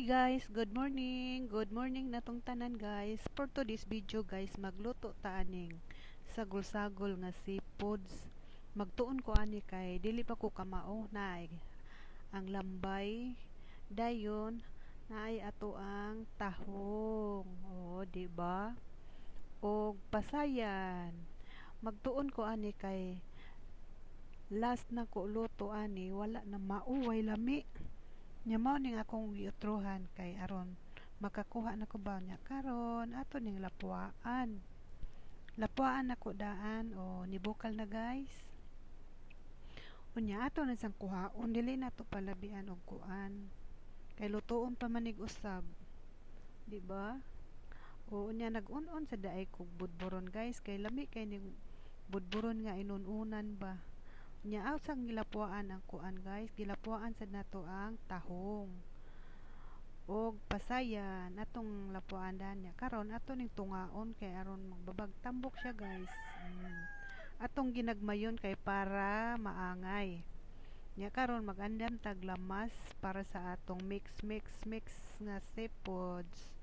Guys, good morning. Good morning natong tanan, guys. For today's video, guys, magluto ta aning sagol-sagol nga seafoods. Magtuon ko ani kay dili pa ko kamao naay ang lambay, dayon naay ato ang tahong. Oh, di ba? Og pasayan. Magtuon ko ani kay last na ko luto ani, wala na mauway lami. Nya mao ning akong giutrohan kay aron makakuha na ko ba. Nya karon ato ning lapuaan. Lapuaan nako daan o nibukal na, guys. Unya ato na sang kuhaon, dili na to palabian og kuan. Kay lutoon pa manig usab. Di ba? O unya nag-un-on sa daay kog budburon, guys, kay lami kay ning budburon nga inun-unan ba. Nya aw sang gilapuaan ang kuan, guys, gilapuaan sad nato ang tahong. Og pasayan atong lapuan daan. Nya karon ato ning tungaon kay aron magbabag tambok siya, guys. Atong ginagmayon kay para maangay. Nya karon magandam tag lamas para sa atong mix mix mix nga seafoods.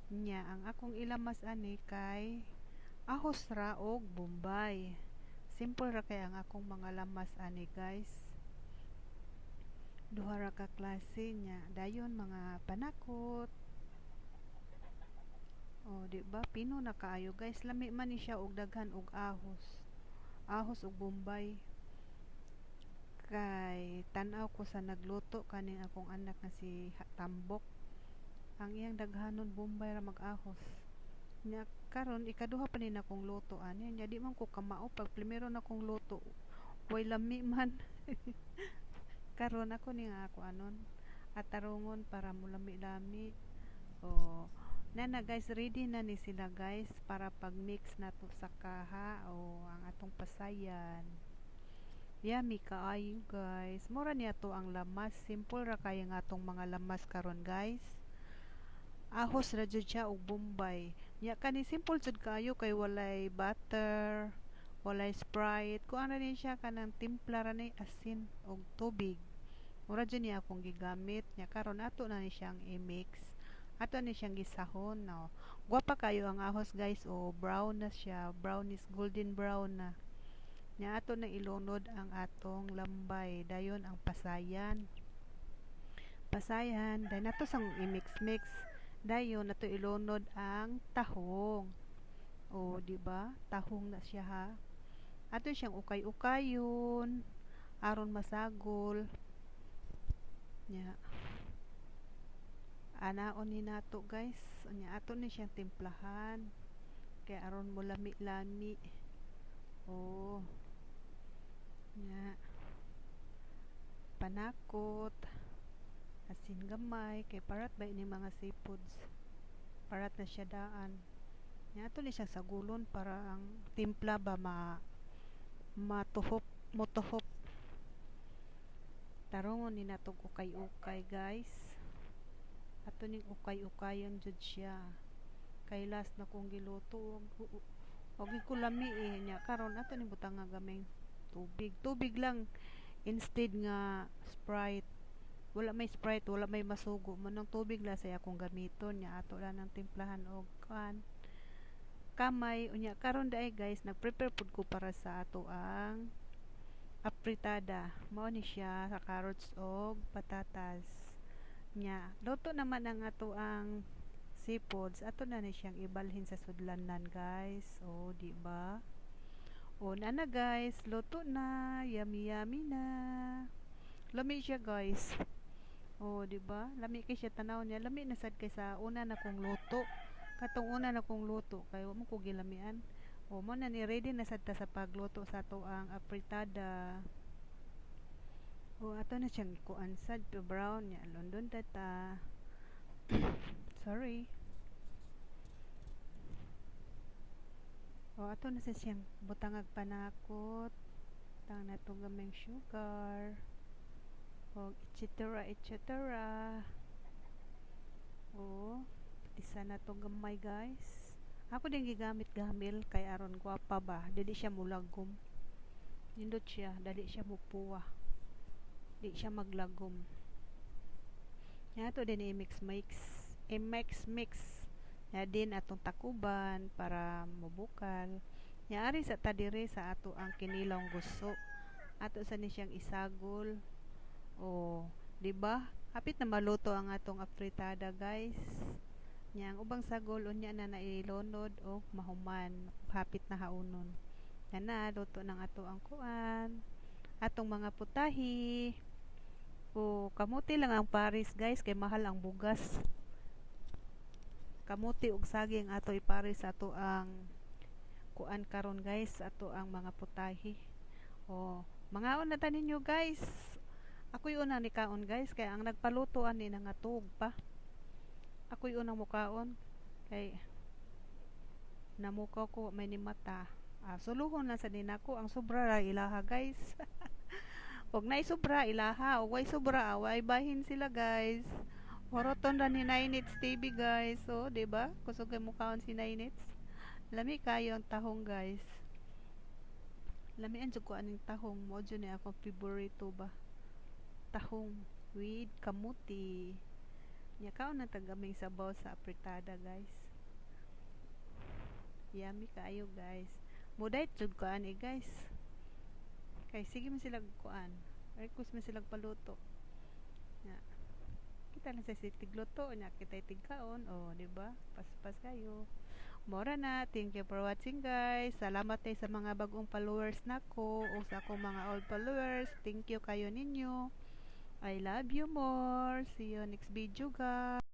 Nya ang akong ilamas ani kay ahos ra og bombay. Simple ra kay ang akong mga lamas ani, guys. Duha ra ka klase nya dayon mga panakot. Oh, di ba? Pino na kaayo, guys. Lami man ni siya og daghan og ahos. Ahos og bombay. Kay tan-aw ko sa nagluto kaning akong anak nga si Tambok. Ang iyang daghanon bombay ra mag-ahos. Nya karon ikaduha pa ni nakong luto ani. Nya di man ko kamao, pag primero na kong luto way lami man. Karon ako ni nga ako anon atarungon para mulami-lami. Oh, nana guys, ready na ni sila, guys, para pag mix nato sa kaha o ang atong pasayan. Yummy kaayo, guys. Mura niya to ang lamas. Simple ra kay ang atong mga lamas karon, guys. Ahos ra jud siya og bombay. Nya kani simple jud kaayo kay walay butter, walay Sprite. Kuan ra ni siya, kanang timpla ra ni asin og tubig. Mura jud niya akong gigamit. Nya karon ato na ni siyang i-mix. Ato ni siyang gisahon, no. Gwapa kayo ang ahos, guys, o brown na siya, brown is golden brown na. Nya ato na ilunod ang atong lambay, dayon ang pasayan. Pasayan, dayon ato sang i-mix-mix. Dayon ato ilunod ang tahong. O, di ba? Tahong na siya ha. Ato siyang ukay-ukayon aron masagol. Nya. Anaon ni nato, guys. Nya ato ni siyang timplahan kay aron mo lami-lami. Oh. Nya. Panakot. Asin gamay kay parat ba ini mga seafoods. Parat na siya daan. Nya ato ni siya sagulon para ang timpla ba ma matuhop motuhop. Tarungon ni nato ukay-ukay, guys. Ato ning ukay-ukayon jud siya. Kay last na kong giluto, og ko lami eh. Nya karon ato ning butang nga gamay tubig. Tubig lang instead nga Sprite. Wala may Sprite, wala may masugo. Manong tubig lang say akong gamiton. Nya ato lang ng timplahan og kuan kamay. Unya karon daay, guys, nagprepare pud ko para sa ato ang apritada. Mao ni siya sa carrots og patatas. Nya luto naman ang ato ang seafoods, ato na ni siyang ibalhin sa sudlanan, guys. Oh, di ba? Oh, nana guys, luto na, yummy yummy na. Lami siya, guys. Oh, di ba? Lami kay siya tanaw niya. Lami na sad kay sa una na kong luto. Katong una na kong luto kay wa mo ko gilamian. Oh, mo na ni ready na sad ta sa pagluto sa ato ang apritada. Oh, ato na siyang kuan sad to brown nya London tata. Sorry. Oh, ato na sa siyang butangag panakot. Tang nato gamay sugar. Og etc. etc. Oh, isa na to gamay, guys. Ako din gigamit gamil kay aron gwapa ba, dili siya mulagom. Nindot siya, dali siya mupuwa. Di siya maglagom. Nya ato din i-mix mix, i-mix mix. Nya din atong takuban para mobukal. Nya ari sa ta diri sa ato ang kinilawng guso. Ato sa ni siyang isagol. O, di ba? Hapit na maluto ang atong afritada, guys. Nya ang ubang sagol unya na nailunod o mahuman, hapit na haunon. Yan na, luto ng ato ang kuan. Atong mga putahi. O, kamuti lang ang paris, guys, kay mahal ang bugas. Kamuti ug saging ato ipares sa ato ang kuan karon, guys, ato ang mga putahi. O, mangaon na ta ninyo, guys. Ako'y unang nikaon, guys, kay ang nagpaluto ani nangatog pa. Ako'y unang mukaon kay namukaw ko may ni mata. Ah, suluhon na sa ninako ang sobra ra ilaha, guys. Og naay sobra ilaha, og way sobra way bahin sila, guys. Horoton ra ni Nainits TV, guys. So, 'di ba? Kusog kay mukaon si Nainits. Lami kayo ang tahong, guys. Lamian jud ko aning tahong, mo jud ni akong favorito ba. Tahong with kamuti. Nya kaon na tagaming sabaw sa apritada, guys. Yummy kaayo, guys. Muday jud ko ani, guys. Kay sige man sila kuan. Request man sila paluto. Nya. Kita lang sa tigluto nya kita tigkaon, oh, di ba? Paspas kayo. Mora na. Thank you for watching, guys. Salamat tay sa mga bagong followers nako o sa akong mga old followers. Thank you kayo ninyo. I love you more. See you next video, guys.